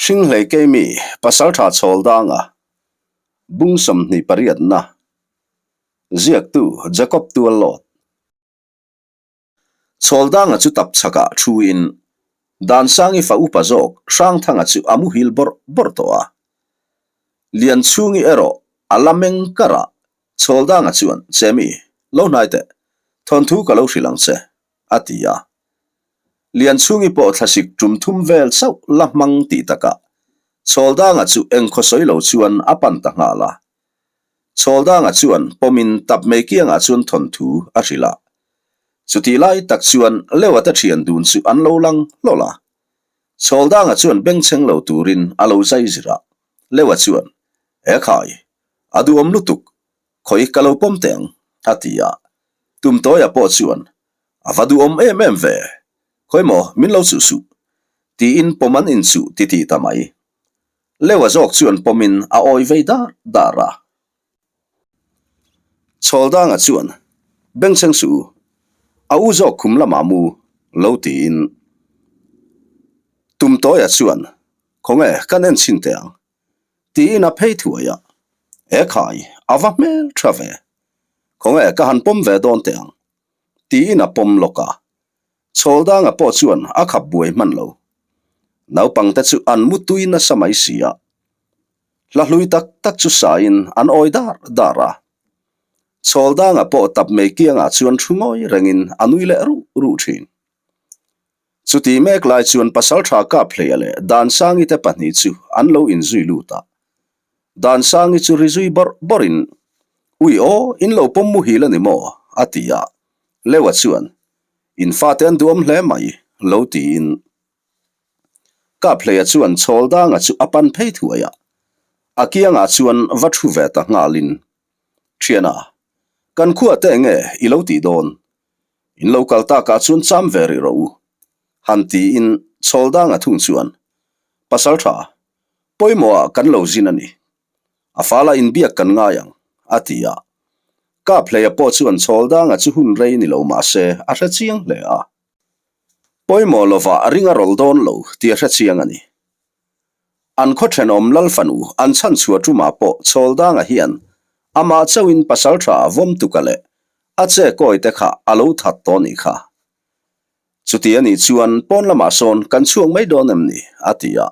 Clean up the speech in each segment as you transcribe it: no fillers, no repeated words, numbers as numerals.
Hringhlei Keimi Pasaltha Chhawldanga Bung 28na Ziaktu Jacob Tuallawt Chhawldanga chu tap chhakah thuin Dansangi fa upa zawk Hrangthanga chu a muhil bawrh bawrh tawh a. Lianchhungi erawh a la meng kar a, Chhawldanga chuan, Chemi, lo hnai teh, thawnthu ka lo hrilh ang che, a ti a. Lianchhungi pawh thlasik tum thum vel chauh la hmang tih takah Chhawldanga chu engkhaw sawi lo chuan a pan ta nghal a. Chhawldanga chuan pawmin tap mei kiangah chuan thawnthu a hrilh a. Chutih lai tak chuan Leuate thian dun chu an lo lang hlawl a. Chhawldanga chuan bengchheng lo turin a lo zai zir a. Leua chuan, Ekhai, a duhawm lutuk, khawi ka lo pawm teh ang, a ti a. Tumtawia pawh chuan, A va duhawm em em ve, khawimaw min lo chuh suh, tiin pawm an inchuh ti tih ta mai. Leua zawk chuan pawmin a awi vei dar dar a. Chhawldanga chuan, Bengchheng suh u, a u zawk khum lamah mu, lo tiin. Tumtawia chuan, Khawnge kan en chhin teh ang, tiin a phei thuai a. E khai, a va hmel tha ve. Khawnge ka han pawm ve dawn teh ang, tiin a pawm lawk a. Chhawldanga pawh chuan a khap buai hman lo. Naupangte chu an mu tui nasa mai si a. Hla hlui tak tak chu sain an awi dar dar a. Chhawldanga pawh tap mei kiangah chuan thu ngawi rengin a nui leh ruh ruh thin. Chuti mek lai chuan Pasaltha Kaphleia leh Dansangi te pahnih chu an lo inzui lut a. Dansangi chu ri zui bawrh bawrhin, Ui aw, in lo pawm muhil a ni maw? a ti a. Leua chuan, In fate an duhawm hle mai, lo tiin. Kaphleia chuan Chhawldanga chu a pan phei thuai a. A kiangah chuan va thu ve ta nghalin, Thiana, kan khuah te enge i lo tih dawn? In lo kal takah chuan cham ve rih rawh u, han tiin Chhawldanga thung chuan, Pasal tha, pawimawhah kan lo zin a ni. A fala inbiak kan ngai ang, a ti a. Kaphleia pawh chuan Chhawldanga chu hun rei ni lo mah se a hre chiang hle a. Pawimawh lovah a ring a rawl dawn lo tih a hre chiang a ni. An khaw thenawm Lal fanu an chhan chhuah tumah pawh Chhawldanga hian amah chauhin pasal tha vawmtuka leh a che kawi te kha a lo that tawh nih kha. Chuti a nih chuan pawn lamah sawn kan chhuak mai dawn em ni? a ti a.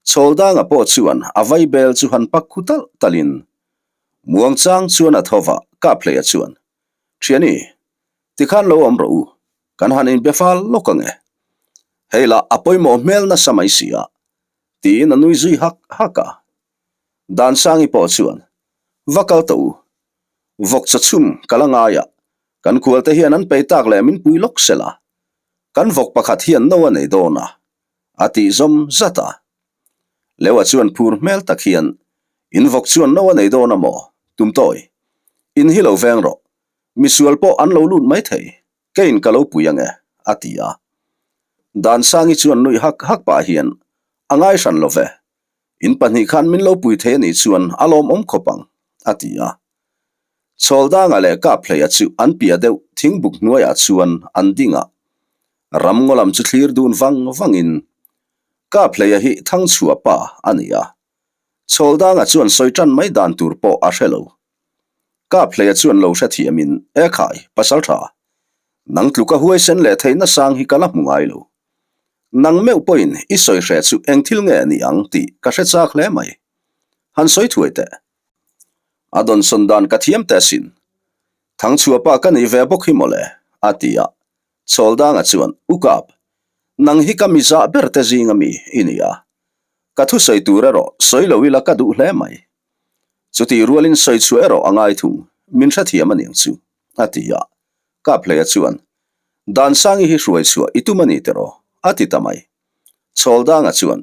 Chhawldanga pawh chuan a vaibel chu han pak khu talh talhin muangchang chuan a tho va, Kaphleia chuan, Thiani, tikhan lo awm rawh u, Kan han inbe fal lawk ang e. Hei lah a pawimawh hmel nasa mai si a, tiin a nui zui hak hak a. Dansangi pawh chuan, Va kal tawh u. Vawk chaw chhum ka la ngai a, kan kualte hian an pei tak leh min pui lawk sela. Kan vawk pakhat hian no a nei dawn a, a tih zawm zat a. Leua chuan phur hmel tak hian, In vawk chuan no a nei dawn a maw? Tumtawi, in hi lo veng rawh. Misual pawh an lo lut mai thei. Keiin ka lo pui ang e, a ti a. Dansangi chuan nuih hak hak pah hian, A ngai hran lo ve. In pahnih khan min lo pui thei a nih chuan a lawmawm khawp ang, a ti a. Chhawldanga leh Kaphleia chu an piah deuh thingbuk hnuaiah chuan an ding a. Ramngaw lam chu thlir dun vang vangin, Kaphleia hi Thangchhuah pa a ni a. Chhawldanga chuan sawi tan mai dan tur pawh a hre lo. Kaphleia chuan lo hrethiamin, E khai, pasal tha, nang tluka huaisen leh theihna sang hi ka la hmu ngai lo. Nang meuh pawhin i sawi hreh chu eng thil nge a ni ang tih ka hre chak hle mai. Han sawi thuai teh. A dawnsawn dan ka thiam teh asin. Thangchhuah pa ka nih ve bawk hi mawle, a ti a. Chhawldanga chuan, U Kap, nang hi ka mizah ber te zinga mi i ni a. Ka thusawi tur erawh sawi lo ila ka duh hle mai. Chutih rualin sawi chhuah erawh a ngai thung, min hrethiam a niang chu, a ti a. Kaphleia chuan, Dansangi hi hruai chhuah i tum a ni tiraw? a ti ta mai. Chhawldanga chuan,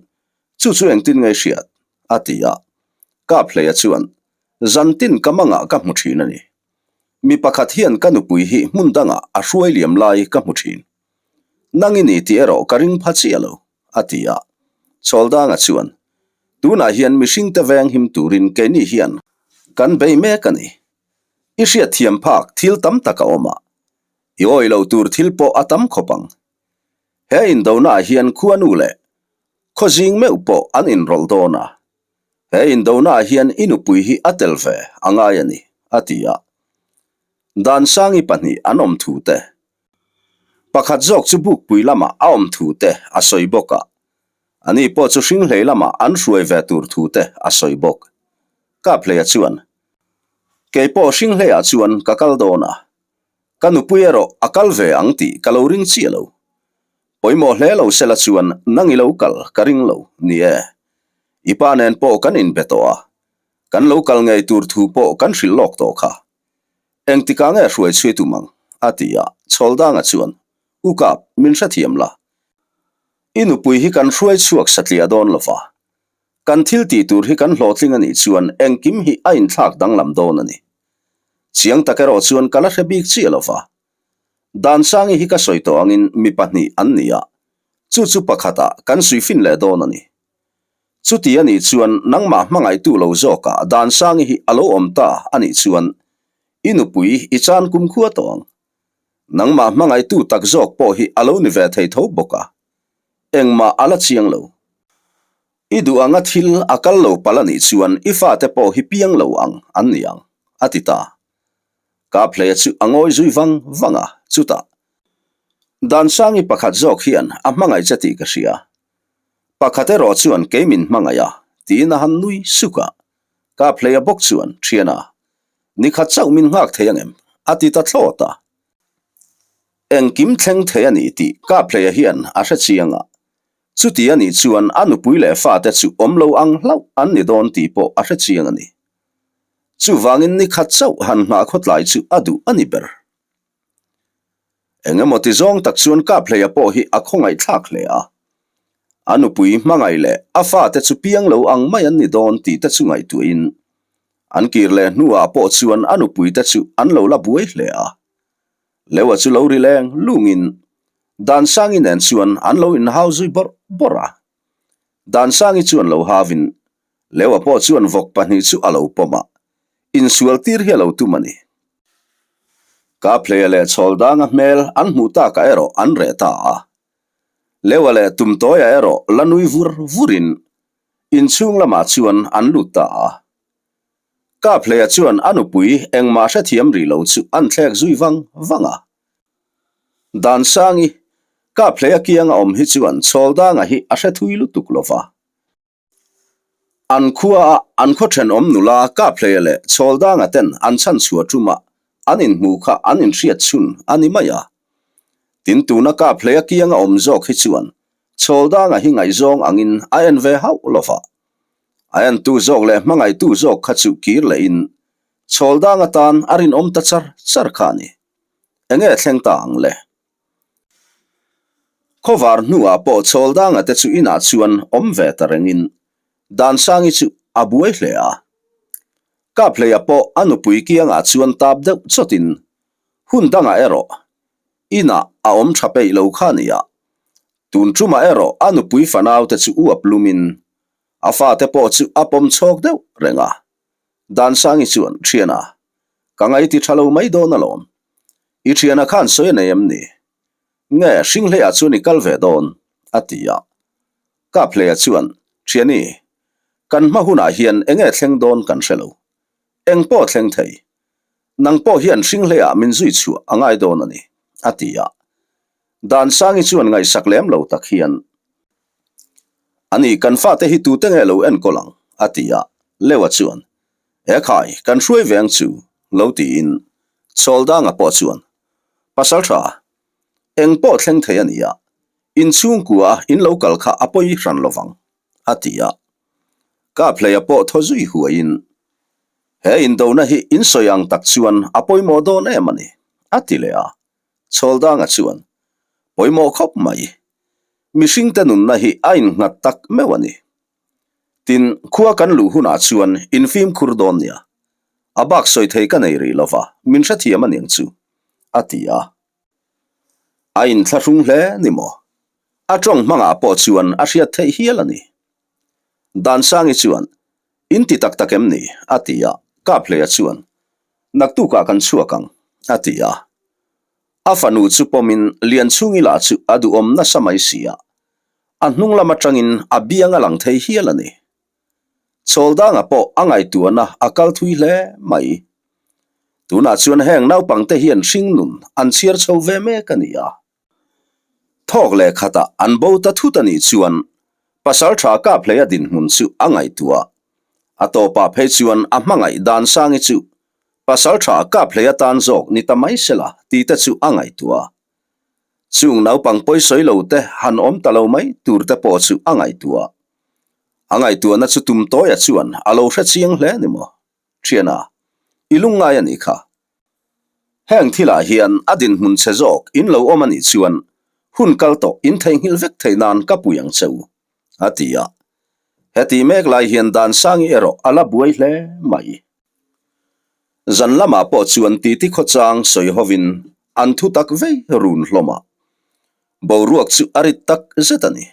Chu chu engtin nge i hriat? a ti a. Kaphleia chuan, Zantin ka mangah ka hmu thin a ni. Mi pakhat hian ka nupui hi hmun dangah a hruai liam lai ka hmu thin. Nang i ni tih erawh ka ring pha chiah lo, a ti a. Chhawldanga chuan, Tunah hian mihringte veng him turin keini hian kan bei mek a ni. I hriatthiam phak thil tam tak a awm a, i awi lo tur thil pawh a tam khawp ang. He indonaah hian khuanu leh. Khawzing meuh pawh an inrawlh dawn a, he indonaah hian i nupui hi a tel ve a ngai a ni, a ti a. Dansangi pahnih an awm thu te, pakhat zawk chu Bukpui lamah a awm thu te a sawi bawk a, ani pawh chu Hringhlei lamah an hruai ve tur thu te a sawi bawk. Kaphleia chuan, Kei pawh Hringhleiah chuan ka kal dawn a, Ka nupui erawh a kal ve ang tih ka lo ring chiah lo. Pawimawh hle lo sela chuan nang i lo kal ka ring lo, ni e. I pa nen pawh kan inbe tawh a, kan lo kal ngei tur thu pawh kan hrilh lawk tawh kha. Engtikah nge hruai chhui tum ang? a ti a, Chhawldanga chuan, U Kap, min hrethiam la. I nupui hi kan hruai chhuak satliah dawn lo va, Kan thil tih tur hi kan hlawhtling a nih chuan engkim hi a inthlak danglam dawn a ni. Chiang tak erawh chuan ka la hre bik chiah lo va. Dansangi hi ka sawi tawh angin mi pahnih an ni a, chu chu pakhatah kan suifin leh dawn a ni. Chuti a nih chuan nangmah hmangaihtu lo zawkah Dansangi hi a lo awm ta a nih chuan i nupui i chan kumkhua tawh ang. Nangmah hmangaihtu tak zawk pawh hi a lo ni ve thei tho bawk a. Engmah a la chiang lo. I duh anga thil a kal lo palh a nih chuan i fate pawh hi piang lo ang an ni ang, a ti ta. Kaphleia chu a ngawi zui vang vang a, chutah, Dansangi pakhat zawk hian a hmangaih che tih ka hria. Pakhat erawh chuan kei min hmangaih a, tiin a han nui suk a. Kaphleia bawk chuan, Thiana, nikhat chauh min nghak thei angem? a ti ta thlawt a. Engkim thleng thei a ni tih Kaphleia hian a hre chiang a. Chuti a nih chuan a nupui leh fate chu awm lo ang hlauh an ni dawn tih pawh a hre chiang a ni. Chuvangin ni khat chauh han nghah khawtlai chu a duh a ni ber. Eng emaw ti zawng tak chuan Kaphleia pawh hi a khawngaihthlak hle a. A nupui hmangaih leh a fate chu piang lo ang mai an ni dawn tih te chu ngaihtuahin an kir leh hnuah pawh chuan a nupui te chu an lo la buai hle a. Leua chu lo ri leng lungin Dansangi nen chuan an lo inhau zui bawrh bawrh a. Dansangi chuan lo hauin Leua pawh chuan vawk pahnih chu a lo pawm a, insual tir hi a lo tum a ni. Kaphleia leh Chhawldanga hmel an hmuh takah erawh an reh ta a. Leua leh Tumtawia erawh la nui vur vurin inchhung lamah chuan an lut ta a. Kaphleia chuan a nupui engmah hrethiam rih lo chu an thlek zui vang vang a. Dansangi, Kaphleia kianga awm hi chuan Chhawldanga hi a hre thui lutuk lo va. An khua a an khaw thenawm nula Kaphleia leh Chhawldanga ten an chhan chhuah ṭuma an inhmuh kha an inhriat chhun a ni mai a. Tin tuna Kaphleia kianga awm zawk hi chuan Chhawldanga hi ngaihzawng angin a en ve hauh lo va. A entu zawk leh hmangaihtu zawk kha chu kir lehin chhawldang atan a rinawm ta char char kha a ni. Enge thleng ta ang le? Khawvar hnuah pawh chhawldanga te chu inah chuan awm ve ta rengin Dansangi chu a buai hle a. Kaphleia pawh a nupui kiangah chuan tap deuh chawtin hun dangah erawh inah a awm tha peih lo kha a ni a. Tun tumah erawh a nupui fanaute chu uap lumin a fate pawh chu a pawm chhawk deuh reng a. Dansangi chuan, Thiana, ka ngaiti tha lo mai dawn alawm. I thiana khan sawi a nei em ni? Nge Hringhleiah chuan i kal ve dawn? a ti a. Kaphleia chuan, Thiani, kan hma hunah hian enge thleng dawn kan hre lo. Eng pawh thleng thei. Nang pawh hian Hringhleiah min zui chhuah a ngai dawn a ni, a ti a. Dansangi chuan ngaihsak lem lo tak hian, Ani, kan fate hi tute nge lo enkawl ang? a ti a. Leua chuan, E khai, kan hruai ve ang chu, lo tiin Chawldanga pawh chuan, Pasal tha, eng pawh thleng thei a nia, in chhungkua in lo kal kha a pawi hran lo vang, a ti a. Kaphleia pawh thaw zui huaiin, He indona hi in sawi ang tak chuan a pawimawh dawn em a ni, a ti leh a. Chhawldanga chuan, Pawimawh khawp mai. Mihringte nunna hi a innghat tak meuh a ni. Tin, khua kan luh hunah chuan in fimkhur dawn nia. A bak sawi thei ka nei rih lova, min hrethiam a niang chu, a ti a. A inthlahrung hle ni maw? A tawng hmangah pawh chuan a hriat theih hial a ni. Dansangi chuan, In ti tak tak em ni? a ti a. Kaphleia chuan, Naktukah kan chhuak ang, a ti a. A fanu chu pawmin Lianchhungi lah chu a duhawm nasa mai si a. A hnung lam atangin a biang a lang thei hial a ni. Chawldanga pawh a ngaihtuahna a kal thui hle mai. Tunah chuan heng naupangte hian hringnun an chhiar chho ve mek a ni a. Thawk leh khatah an bo ta thut a nih chuan pasal tha kap hleia dinhmun chu a ngaihtuah. A tawpah phei chuan a hmangaih Dansangi chu pasal tha kap hlei atan zawk ni ta mai sela tih te chu a ngaihtuah. Chung naupang pawisawi lo te han awm ta lo mai tur te pawh chu a ngaihtuah. A ngaihtuahna chu Tumtawia chuan a lo hre chiang hle ni maw? Thiana, i lungngai a nih kha. Heng thilah hian a dinhmun che zawk in lo awm a nih chuan hun kal tawh in theihnghilh vek thei nan ka pui ang che u, a ti a. Heti mek lai hian Dansangi erawh a la buai hle mai. Zan lamah pawh chuan titi khawchang sawi hovin an thu tak vei run hlawm a. Boruak chu a rit tak zet a ni.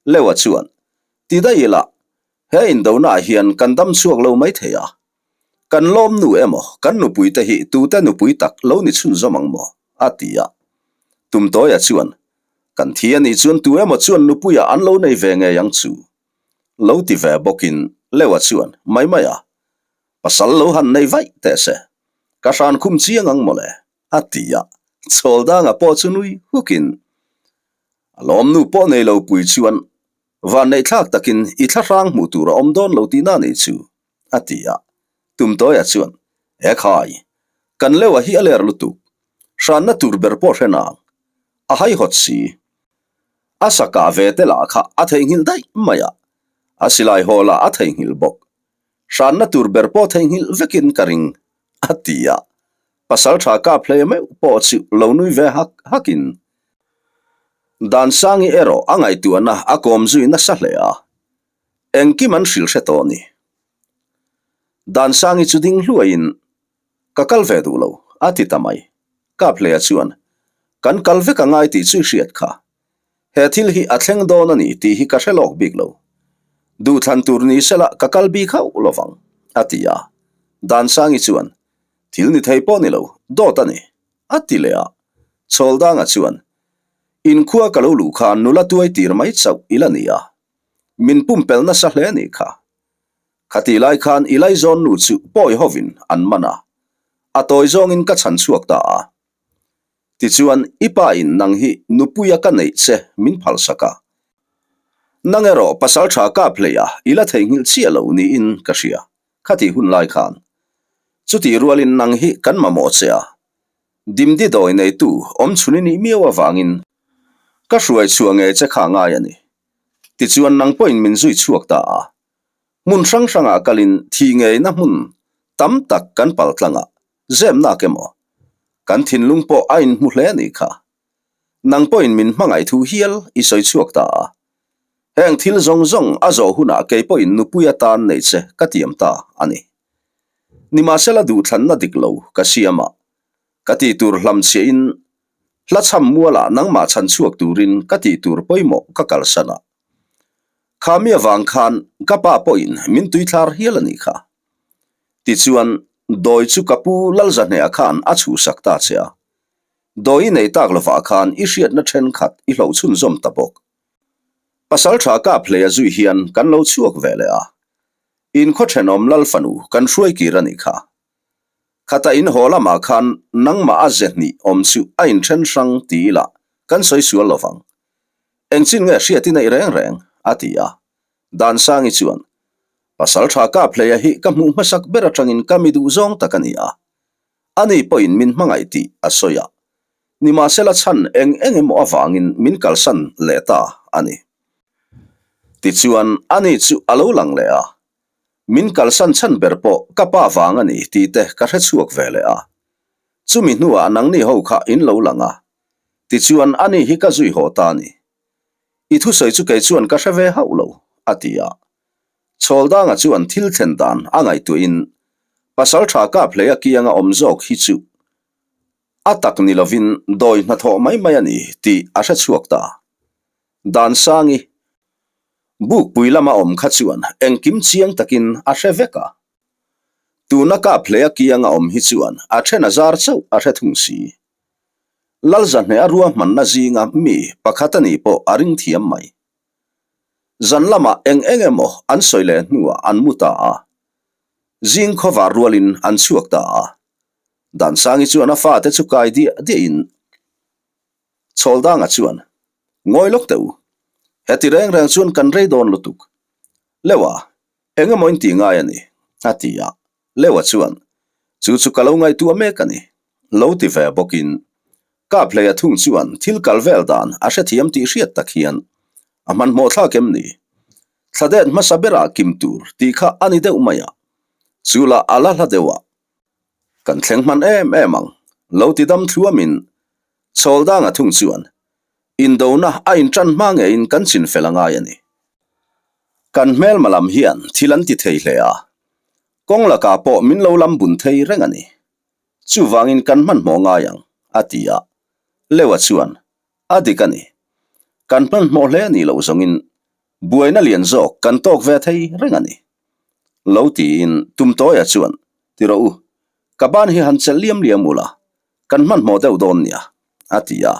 Leua chuan, Ti daih ila, he indonaah hian kan dam chhuak lo mai thei a. Kan lawm nu emaw, kan nupui te hi tute nupui tak lo ni chhunzawm ang maw? a ti a. Tumtawia chuan, Kan thi a nih chuan tu emaw chuan nupuiah an lo nei ve ngei ang chu. Lo ti ve bawkin Leua chuan, Mai mai a, pasal lo han nei vaih teh se, ka hran khum chiang ang mawle, a ti a. Chhawldanga pawh chu nui hukin, A lawmnu pawh nei lo pui chuan vanneihthlak takin i thlahrang hmuh tur a awm dawn lo tihna nei chu, a ti a. Tumtawia chuan, E khai, kan leuha hi a ler lutuk. Hranna tur ber pawh hre nang. A haihawt si. A sakah ve te lah kha a theihnghilh daih mai a, a silai haw lah a theihnghilh bawk. Hranna tur ber pawh theihnghilh vekin ka ring, a ti a. Pasal tha kap hle meuh pawh chu lo nui ve hak hakin Dansangi erawh a ngaihtuahna a kawm zui nasa hle a, engkim an hrilh hre tawh a ni. Dansangi chu ding hluaiin, Ka kal ve duh lo, a ti ta mai. Kaphleia chuan, Kan kal vek a ngai tih chu i hriat kha. He thil hi a thleng dawn a ni tih hi ka hre lawk bik lo. Duhthlan tur ni sela ka kal bik hauh lovang, a ti a. Dansangi chuan, Thil ni thei pawh ni lo, dawt a ni, a ti leh a. Chhawldanga chuan, Inkhua ka lo luh khan nula tuai tir mai chauh i la ni a. Min pumpelh nasa hle a nih kha. Khatih lai khan i laizawn nu chu pawi hovin an man a, a tawi zawngin ka chhan chhuak ta a. Tichuan, i pa in nang hi nupuia ka neih che min phalsak a. Nang erawh pasal tha kap hlei a i la theihnghilh chiah lo niin ka hria, khatih hun lai khan. Chutih rualin nang hi kan mamawh che a. Dimdi dawi neitu awm chhun i nih miau avangin ka hruai chhuah ngei che kha ngai a ni. Tichuan nang pawhin min zui chhuak ta a. Hmun hrang hrangah kalin thih ngeina hmun tam tak kan pal tlang a, zemnak emaw? Kan thinlung pawh a inhmu hle a nih kha. Nang pawhin min hmangaih thu hial i sawi chhuak ta a. Heng thil zawng zawng a zawh hunah kei pawhin nupui atan nei che ka tiam ta a ni. Nimahsela duhthlanna dik lo ka siam a, ka tih tur hlamchhiahin hla chham mualah nangmah chhan chhuak turin ka tih tur pawimawh ka kalsan a. Kha mi avang khan ka pa pawhin min tuithlar hial a nih kha. Tichuan, dawi chu ka pu Lalzahneha khan a chhuhsak ta che a. Dawi i nei tak lovah khan i hriatna thenkhat i hloh chhunzawm ta bawk. Pasal tha kap hlei a zui hian kan lo chhuak ve leh a. In khaw thenawm Lal fanu kan hruai kir a nih kha. Khata in haw lamah khan nangmah a ze hnih awm chu a inthen hrang ti ila kan sawi sual lovang. Engchin nge hriat i neih reng reng? a ti a. Dansangi chuan, Pasal tha kap hleia hi ka hmuh hmasak ber atangin ka mi duh zawng tak a ni a. Ani pawhin min hmangaih tih a sawi a. Nimahsela chhan eng eng emaw avangin min kalsan leh ta a ni. Tichuan, ani chu a lo lang leh a. Min kalsan chhan ber pawh ka pa vang a ni tih te ka hre chhuak ve leh a. Chumi hnuah nangni ho kha in lo lang a. Tichuan, ani hi ka zui haw ta a ni. I thusawi chu kei chuan ka hre ve hauh lo, a ti a. Chhawldanga chuan thil thlen dan a ngaihtuahin pasal tha kap hlei a kianga awm zawk hi chu a tak ni lovin dawi hnathawh mai mai a ni tih a hre chhuak ta. Dansangi Bukpui lama awm kha chuan engkim chiang takin a hre vek a. Tuna kap hlei a kianga awm hi chuan a then a zar chauh a hre thung si. Lalzahne a ruahmanna zinga mi pakhat a nih pawh a ring thiam mai. Zan lamah eng eng emaw an sawi leh hnuah an mu ta a. Zing khawvar rualin an chhuak ta a. Dansangi chuan a fate chu kai diah diahin Chhawldanga chuan, Ngawi lawk teh u. Heti reng reng chuan kan rei dawn lutuk. Leua, eng emaw in tih ngai a ni, a ti a. Leua chuan, Chu chu ka lo ngaihtuah mek a ni, lo ti ve bawkin Kaphleia thung chuan thil kal vel dan a hrethiam tih hriat tak hian a hmanhmawh thlak em ni? Thladet hmasa berah kim tur tih kha a ni deuh mai a, chu lah a la hla deuh a. Kan thleng hman em em ang, lo ti dam thluamin Chhawldanga thung chuan indona a inṭan hma ngeiin kan chin fel a ngai a ni. Kan hmelma lam hian thil an ti thei hle a, kawng lakah pawh min lo lam bun thei reng a ni. Chuvangin kan hmanhmawh ngai ang, a ti a. Leua chuan, A dik a ni. Kan hmanhmawh hle nih loh zawngin buaina lian zawk kan tawk ve thei reng a ni. Lo tiin Tumtawia chuan, Ti rawh u, ka ban hi han chelh liam liam ula, kan hmanhmawh deuh dawn nia, a ti a.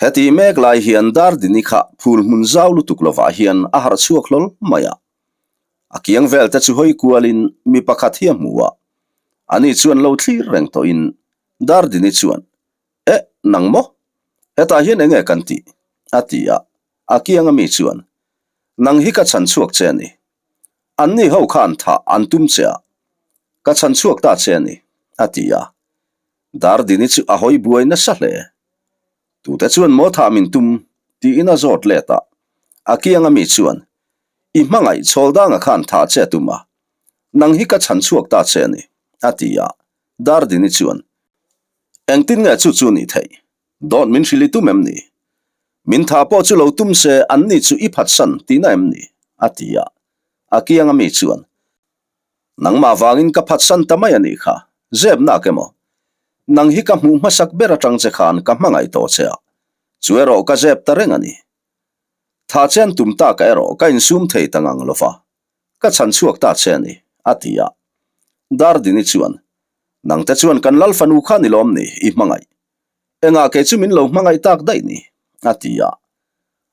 Heti mek lai hian Dardini kha phul hmun zau lutuk lovah hian a harh chhuak hlawl mai a. A kiang vel te chu hawi kualin mi pakhat hi a hmu a. Ani chuan lo thlir reng tawhin Dardini chuan, Eh, nang maw? Hetah hian enge kan tih? a ti a. A kiang ami chuan, Nang hi ka chhan chhuak che a ni. Anni ho khan thah an tum che a, ka chhan chhuak ta che a ni, a ti a. Dardini chu a hawi buai nasa hle. Tute chuan maw thah min tum? tiin a zawt let a. A kiang ami chuan, I hmangaih Chhawldanga khan thah che a tum a, nang hi ka chhan chhuak ta che a ni, a ti a. Dardini chuan, Engtin nge chu chu nih theih? Dawt min hrilh i tum em ni? Min thah pawh chu lo tum se anni chu i phatsan tihna em ni? a ti a. A kiang ami chuan, Nangmah vangin ka phatsan ta mai a nih kha, zep nak emaw? Nang hi ka hmuh hmasak ber atang che khan ka hmangaih tawh che a, chu erawh ka zep ta reng a ni. Tha chen tum taka erawh ka insum thei ta ngang lo va, ka chhan chhuak ta che a ni, a ti a. Dardini chuan, Nangte chuan kan lal fanu kha ni lawm ni i hmangaih? Engah kei chu min lo hmangaih tak daih ni? a ti a.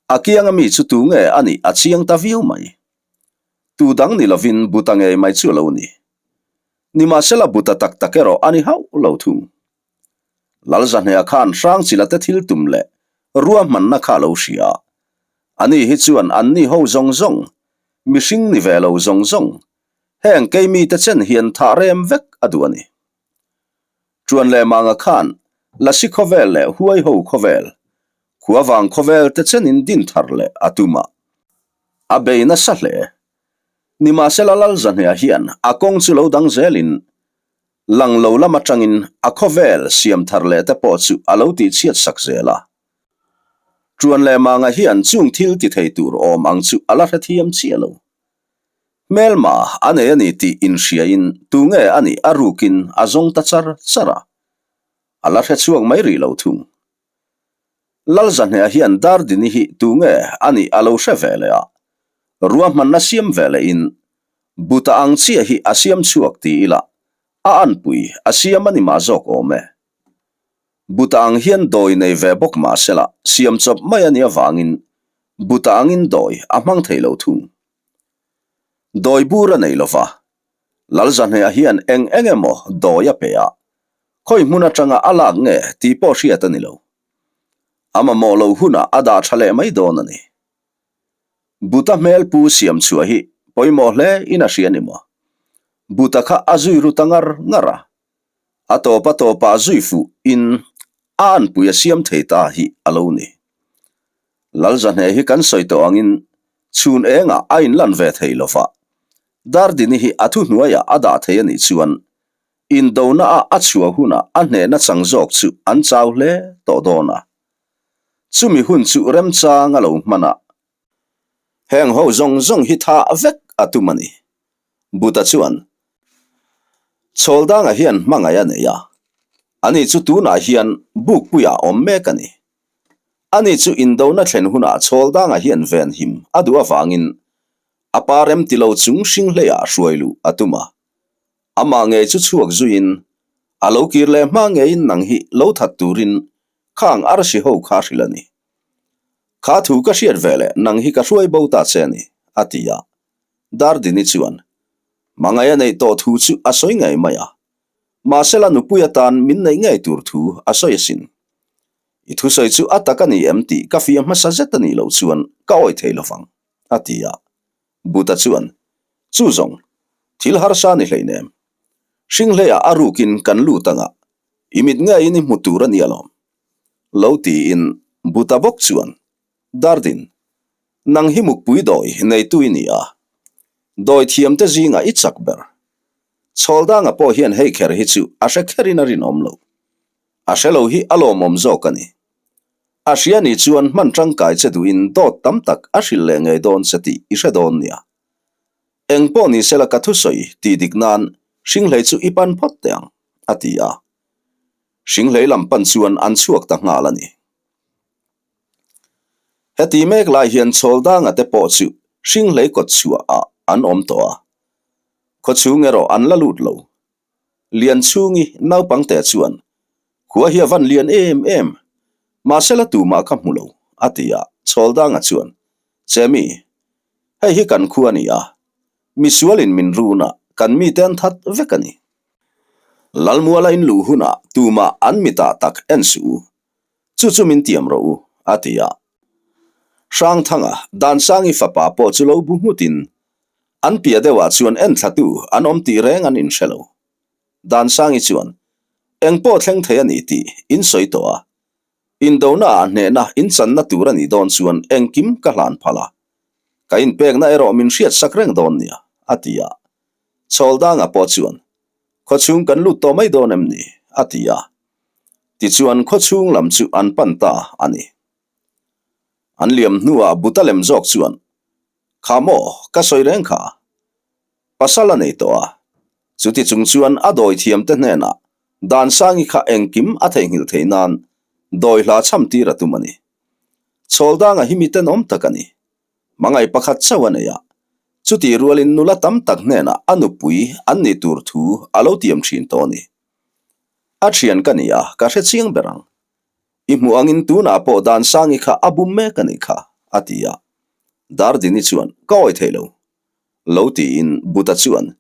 A kianga mi chu tu nge a nih a chiang ta viau mai. Tu dang ni lovin Buta ngei mai chu a lo ni. Nimahsela Buta tak tak erawh a ni hauh lo thung. Lalzahnea khan Hrangchila te thil tum leh ruahmanna kha a lo hria a. Ani hi chuan anni ho zawng zawng, mihring ni ve lo zawng zawng, heng keimi te chen hian thah rem vek a duh a ni. Tuan leh Manga khan Lasi khawvel leh Huaiho khawvel, Khuavang khawvel te chenin din thar leh a tum a. A bei nasa hle. Nimahsela Lalzahnea hian a kawng chu lo dang zelin lang lo lam atangin a khawvel siam thar leh te pawh chu a lo tihchhiat sak zel a. Tuan leh Manga hian chung thil ti thei tur awm ang chu a la hrethiam chiah lo. Hmelma a nei a ni tih inhriain tunge a nih a rukin a zawng ta char char a. A la hrechhuak mai rih lo thung. Lalzahnea hian Dardini hi tunge a nih a lo hre ve leh a, ruahmanna siam ve lehin Buta ang chiah hi a siam chhuak ti ila a anpui a siam a ni mah zawk awm e. Buta ang hian dawi nei ve bawk mah sela siam chawp mai a nih avangin Buta angin dawi a hmang thei lo thung. Dawi bur a nei lova, Lalzahnea hian eng eng emaw dawi a pe a, Khawi hmun atanga a lak nge tih pawh hriat a ni lo. A mamawh lo hunah a dah tha leh mai dawn a ni. Buta hmel pu siam chhuah hi pawimawh hle in a hria ni maw? Buta kha a zui ru ta ngar ngar a. A tawp a tawpah zui fuh in a anpui a siam thei ta hi a lo ni. Lalzahne hi kan sawi tawh angin chhun engah a inlan ve thei lo va. Dardini hi a thuhnuaiah a dah thei a nih chuan Indona a a chhuah hunah a hnehna chang zawk chu an chau hle tawh dawn a. Chumi hun chu remchang a lo hman a. Heng ho zawng zawng hi tha vek a tum a ni. Buta chuan, Chhawldanga hian hmangaih a nei a, ani chu tunah hian bukpuiah a awm mek a ni. Ani chu indona thlen hunah Chhawldanga hian venhim a duh avangin a pa remti lo chung hring hleiah hruai luh a tum a. Amah ngei chu chhuak zuiin, a lo kir leh hma ngeiin nang hi lo that turin khang arsi ho kha hrilh a ni. Kha thu ka hriat ve leh nang hi ka hruai bo ta che a ni, a ti a. Dardini chuan, Hmangaih a neih tawh thu chu a sawi ngei mai a. Mahsela nupui atan min neih ngei tur thu a sawi asin. I thusawi chu a tak a ni em tih ka fiah hmasa zet a nih loh chuan ka awih thei lovang, a ti a. Buta chuan, Chu zawng, thil harsa ni hleinem. Hringhleiah a rukin kan lut anga, i mit ngeiin i hmu tur a ni alawm. Lo tiin Buta bawk chuan, Dardin, nang hi mukpui dawi neitu i ni a, dawi thiamte zingah i chak ber. Chhawldanga pawh hian hei kher hi chu a hre kherin a rinawm lo. A hre lo hi a lawmawm zawk a ni. A hria ni chuan hman tangkai che duhin dawt tam tak a hrilh leh ngei dawn che tih i hre dawn nia. Eng pawh ni sela ka thusawi tih dik nan Hringhlei chu i pan phawt teh ang, a ti a. Hringhlei lam pan chuan an chhuak ta nghal a ni. Heti mek lai hian Chhawldanga te pawh chu Hringhlei kawt chhuah ah an awm tawh a. Khawchhung erawh an la lut lo. Lianchhungi naupangte chuan, Khua hi a van lian em em, mahse la tumah ka hmu lo, a ti a. Chhawldanga chuan, Chemi, hei hi kan khua a ni a, misualin min run a, kan mite an that vek a ni. Lalmuala in luh hunah tumah an mitah tak en suh u, chu chu min tiam rawh u, a ti a. Hrangthanga, Dansangi fapa pawh chu lo bu nghutin An piah deuhah chuan enthlatu an awm tih reng an inhre lo. Dansangi chuan, Eng pawh thleng thei a ni tih in sawi tawh a. Indonaah hnehna inchanna tur a nih dawn chuan engkim ka hlan phal a. Ka inpekna erawh min hriatsak reng dawn nia, a ti a. Chhawldanga pawh chuan, Khawchhung kan lut tawh mai dawn em ni? a ti a. Tichuan khawchhung lam chu an pan ta a ni. An liam hnuah Buta lem zawk chuan, Kha maw, ka sawi reng kha. Pasal a nei tawh a. Chuti chung chuan a dawi thiamte hnenah Dansangi kha engkim a theihnghilh theih nan dawi hla chham tir a tum a ni. Chhawldanga hi mi tenawm tak a ni. Hmangaih pakhat chauh a nei a. Chutih rualin nula tam tak hnenah a nupui an nih tur thu a lo tiam thin tawh a ni. A thian ka ni a, ka hre chiang ber ang. I hmuh angin tunah pawh Dansangi kha a bum mek a nih kha, a ti a. Dardini chuan, Ka awi thei lo. Lo tiin Buta chuan,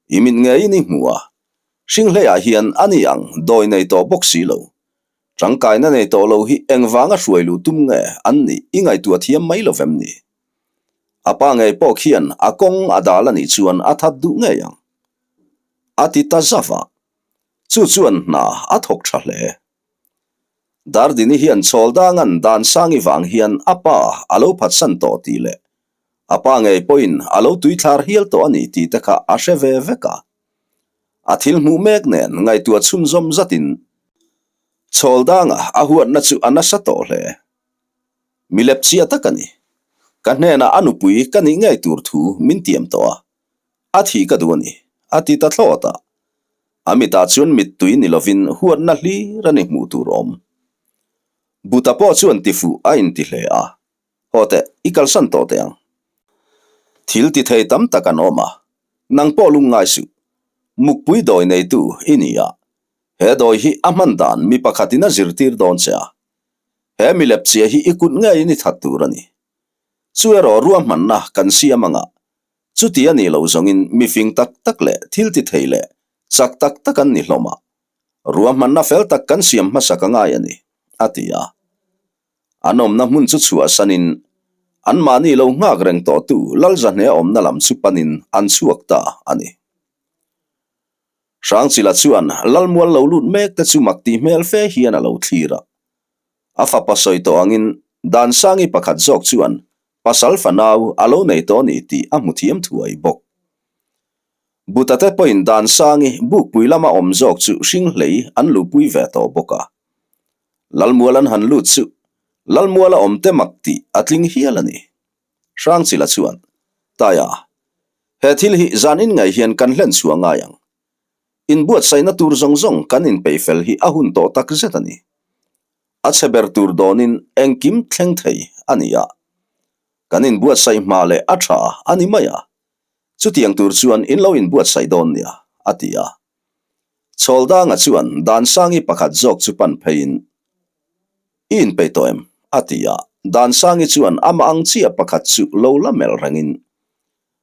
I mit ngeiin i hmu a. Hringhleiah hian a ni ang dawi nei tawh bawk si lo. Tangkaina nei tawh lo hi engvanga hruai luh tum nge an nih i ngaihtuah thiam mai lo vem ni? A pa ngei pawh khian a kawng a dal a nih chuan a that duh ngei ang. A ti ta zauh a. Chu chuan hna a thawk tha hle. Dardini hian Chhawldanga'n Dansangi vang hian a pa a lo phatsan tawh tih leh a pa ngei pawhin a lo tuithlar hial tawh a ni tih te kha a hre ve vek a. A thil hmuh mek nen ngaihtuah chhunzawm zatin Chhawldanga a huatna chu a nasa tawh hle. Mi lepchia tak a ni. Ka hnenah a nupui ka nih ngei tur thu min tiam tawh a, a thih ka duh a ni, a ti ta thlawt a. A mitah chuan mittui ni lovin huatna hlir a ni hmuh tur awm. Buta pawh chuan tifuh a inti hle a, Haw teh, i kalsan tawh teh ang. Thil ti thei tam tak an awm a, nang pawh lungngai suh. Mukpui dawi neitu i ni a, he dawi hi a hman dan mi pakhatin a zirtir dawn che a. He milepchia hi i kut ngeiin i that tur a ni. Chu erawh ruahmanna kan siam anga Chuti a nih loh zawngin mi fing tak tak leh thil ti thei leh chak tak tak an ni hlawm a, ruahmanna fel tak kan siam hmasa ka ngai a ni, a ti a. An awmna hmun chu chhuahsanin anmahni lo nghak reng tawhtu Lalzahnea awmna lam chu panin an chhuak ta a ni. Hrangchila chuan Lalmual lo lut mek te chu mak tih hmel fe hian a lo thlir a. A fapa sawi tawh angin Dansangi pakhat zawk chuan pasal fanau a lo nei tawh a ni tih a hmu thiam thuai bawk. Butate pawhin Dansangi bukpui lama awm zawk chu hringhlei an luhpui ve tawh bawk a. Lalmual an han lut chu Lalmuala awmte mak tih a tling hial a ni. Hrangchila chuan, Taia, he thil hi zan in ngaih hian kan hlen chhuah ngai ang. Inbuatsaihna tur zawng zawng kan inpeih fel hi a hun tawh tak zet a ni. A chhe ber tur dawnin engkim thleng thei a ni a. Kan inbuatsaih hma leh a tha a ni mai a. Chutiang tur chuan in lo inbuatsaih dawn nia, a ti a. Chhawldanga chuan Dansangi pakhat zawk chu pan pheiin, I inpeih tawh em? a ti a. Dansangi chuan amah ang chiah pakhat chu lo la melh rengin,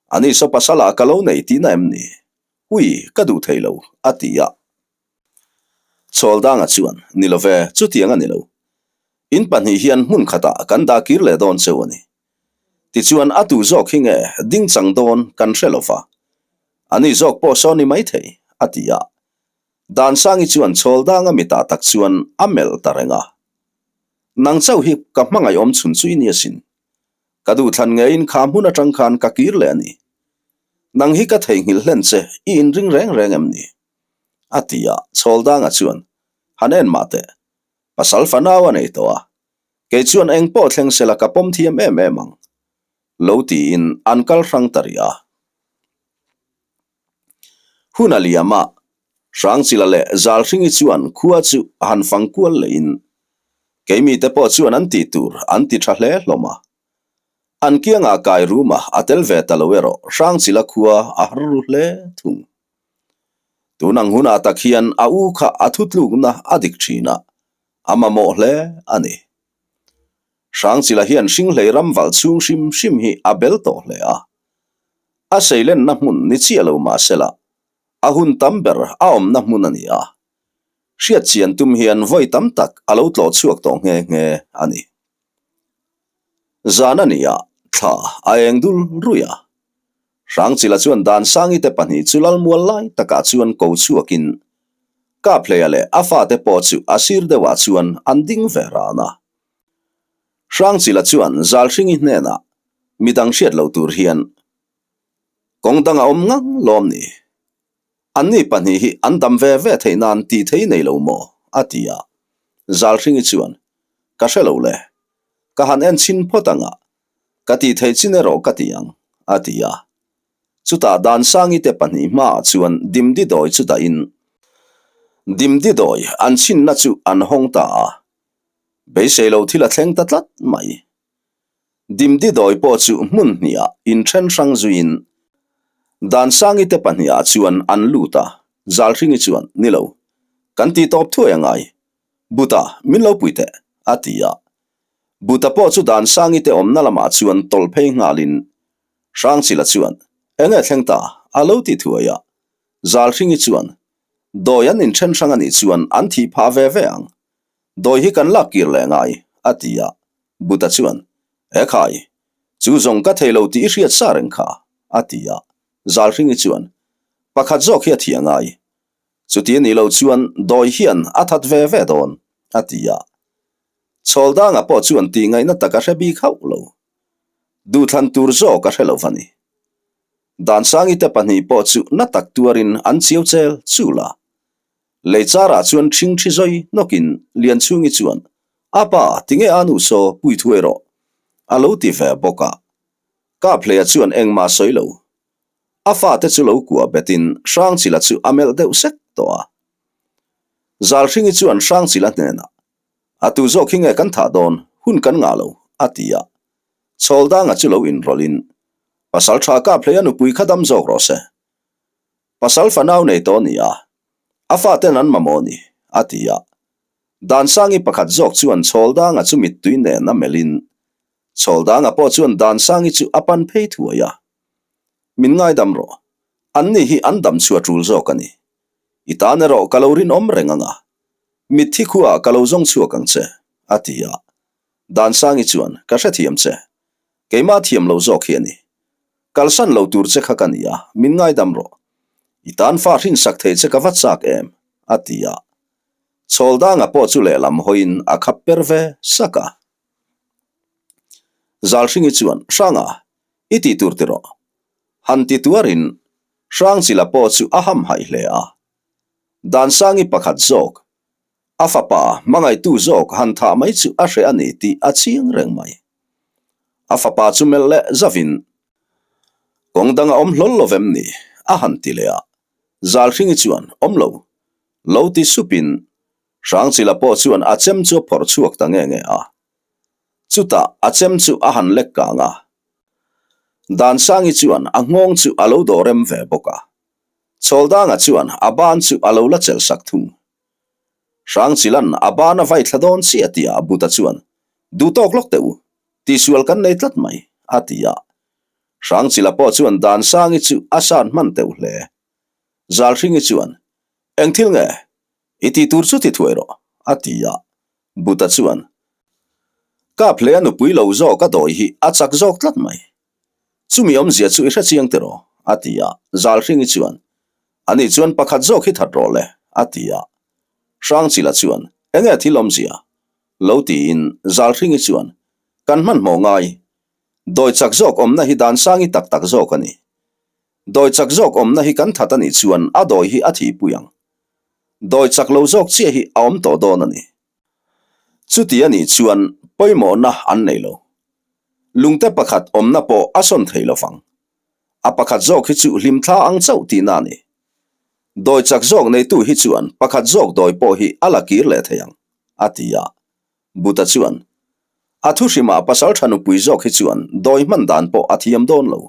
Ani saw pasal ah ka lo nei tihna em ni? Ui, ka duh thei lo, a ti a. Chhawldanga chuan, Ni lo ve, chutiang a ni lo. In pahnih hian hmun khatah kan dah kir leh dawn cheu a ni. Tichuan a tu zawk hi nge ding chang dawn kan hre lo va. Ani zawk pawh saw ni maithei, a ti a. Dansangi chuan Chhawldanga mitah tak chuan a melh ta reng a. Nang chauh hi ka hmangaih awm chhun chu i ni asin. Ka duhthlan ngeiin kha hmun atang khan ka kir leh a ni. Nang hi ka theihnghilh hlen che, i inring reng reng em ni? A ti a, Chhawldanga chuan, Han en mah teh. Pasal fanau a nei tawh a. Kei chuan eng pawh thleng sela ka pawm thiam em em ang. Lo tiin an kal hrang ta rih a. Hun a liam a, Hrangchila leh Zalhringi chuan khua chu a han fang kual lehin keimite pawh chuan an tih tur an ti tha hle hlawm a. An kiangah kai ruma a tel ve ta lo erawh Hrangchila khua a har ru hle thung. Tun ang hunah tak hian a u kha a thutlukna a dik thin a, a mamawh hle a ni. Hrangchila hian Hringhlei ram valh chhung hrim hrim hi a bel tawh hle a. A seilenna hmun ni chiah lo mah sela, a hun tam ber a awmna hmun a ni a. Hriatchian tum hian vawi tam tak a lo tlawh chhuak tawh nghe nghe a ni. Zan a ni a, thla a eng dul ruih a. Hrangchila chuan Dansangi te pahnih chu Lalmual lai takah chuan ko chhuakin Kaphleia leh a fate pawh chu a sir deuhah chuan an ding ve ran a. Hrangchila chuan Zalhringi hnenah midang hriat loh tur hian kawng dang a awm ngang lawm ni? Anni pahnih hi an dam ve ve theih nan tih thei nei lo maw? a ti a. Zalhringi chuan, Ka hre lo le. Ka han en chhin phawt ang a, ka tih theih chin erawh ka ti ang, a ti a. Chutah Dansangi te pahnih hmaah chuan Dimdi dawi chu dahin Dimdi dawi an chhinna chu an hawng ta a. Beisei lo thil a thleng ta tlat mai. Dimdi dawi pawh chu hmun hnihah inthen hrang zuiin Dansangi te pahnihah chuan an lut a, Zalhringi chuan, Ni lo, kan tih tawp thuai a ngai. Buta, min lo pui teh, a ti a. Buta pawh chu Dansangi te awmna lamah chuan tawlh phei nghalin Hrangchila chuan, Eng nge thleng ta? a lo ti thuai a. Zalhringi chuan, Dawi an inthen hrang a nih chuan an thih phah ve ve ang. Dawi hi kan lak kir leh ngai, a ti a. Buta chuan, E khai, chu zawng ka thei lo tih i hriat sa reng kha, a ti a. Zalhringi chuan, Pakhat zawk hi a thi a ngai. Chuti a nih loh chuan dawi hian a that ve ve dawn, a ti a. Chhawldanga pawh chuan tih ngaihna tak a hre bik hauh lo. Duhthlan tur zawk a hre lo va ni. Dansangi te pahnih pawh chu na tak tuarin an chiau chel chul a. Lei charah chuan ṭhing ṭhi zawi hnawkin Lianchhungi chuan, A pa, tinge a nu saw pui thuai rawh, a lo ti ve bawk a. Kaphleia chuan engmah sawi lo. A fate chu lo kuah betin Hrangchila chu a melh deuh sek tawh a. Zalhringi chuan Hrangchila hnenah, A tu zawk hi nge kan thah dawn, hun kan ngah lo, a ti a. Chhawldanga chu lo inrawlhin, Pasal tha Kaphleia nupui kha dam zawk rawh se. Pasal fanau nei tawh ni a, a faten an mamawh ni, a ti a. Dansangi pakhat zawk chuan Chhawldanga chu mittui nen a melhin, Chhawldanga pawh chuan Dansangi chu a pan phei thuai a. Min ngaidam rawh, anni hi an dam chhuah tul zawk a ni. I tan erawh ka lo rinawm reng ang a, mitthi khuaah ka lo zawng chhuak ang che, a ti a. Dansangi chuan, Ka hrethiam che, Keimah thiam lo zawk hi a ni. Kalsan lo tur che kha ka ni a, min ngaidam rawh. I tan fa hrinsak thei che ka va chak em? a ti a. Chhawldanga pawh chu lehlam hawiin a khap per ve sak a. Zalhringi chuan, Hranga, i tih tur ti rawh. Han ti tuarin Hrangchila pawh chu a hamhaih hle a. Dansangi pakhat zawk A fapa hmangaihtu zawk han thah mai chu a hreh a ni tih a chiang reng mai. A fapa chu melh leh zavin, Kawng dang a awm hlawl lo vem ni? a han ti leh a. Zalhringi chuan, Awm lo. Lo ti supin, Hrangchila pawh chuan a chem chu a phawrh chhuak ta nge nge a. Chutah a chem chu a han lek kang a. Dansangi chuan a nghawng chu a lo dawh rem ve bawk a. Chhawldanga chuan a ban chu a lo la chelh sak thung. Hrangchilan a ban a vai thla dawn chiah tih ah Buta chuan, Duh tawk lawk teh u. Tihsual kan nei tlat mai, a ti a. Hrangchila pawh chuan Dansangi chu a san hman teuh hle. Zalhringi chuan, Eng thil nge? I tih tur chu ti thuai rawh, a ti a. Buta chuan, Kap hle a nupui lo zawk a dawi hi a chak zawk tlat mai. Chumi awmzia chu i hre chiang tiraw? a ti a. Zalhringi chuan, Ani chuan pakhat zawk hi that rawh le, a ti a. Hrangchila chuan, Enge thil awmzia? Lo tiin Zalhringi chuan, Kan hmanhmawh ngai. Dawi chak zawk awmna hi Dansangi tak tak zawk a ni. Dawi chak zawk awmna hi kan that a nih chuan a dawi hi a thihpui ang. Dawi chak lo zawk chiah hi a awm tawh dawn a ni. Chuti a nih chuan pawimawhna an nei lo. Lungte pakhat awmna pawh a sawn thei lo vang. A pakhat zawk hi chu hlimthla ang chauh tihna a ni. Dawi chak zawk neitu hi chuan pakhat zawk dawi pawh hi a la kir leh thei ang, a ti a. Buta chuan, A thu hrimah pasal tha nupui zawk hi chuan dawi hman dan pawh a thiam dawn lo.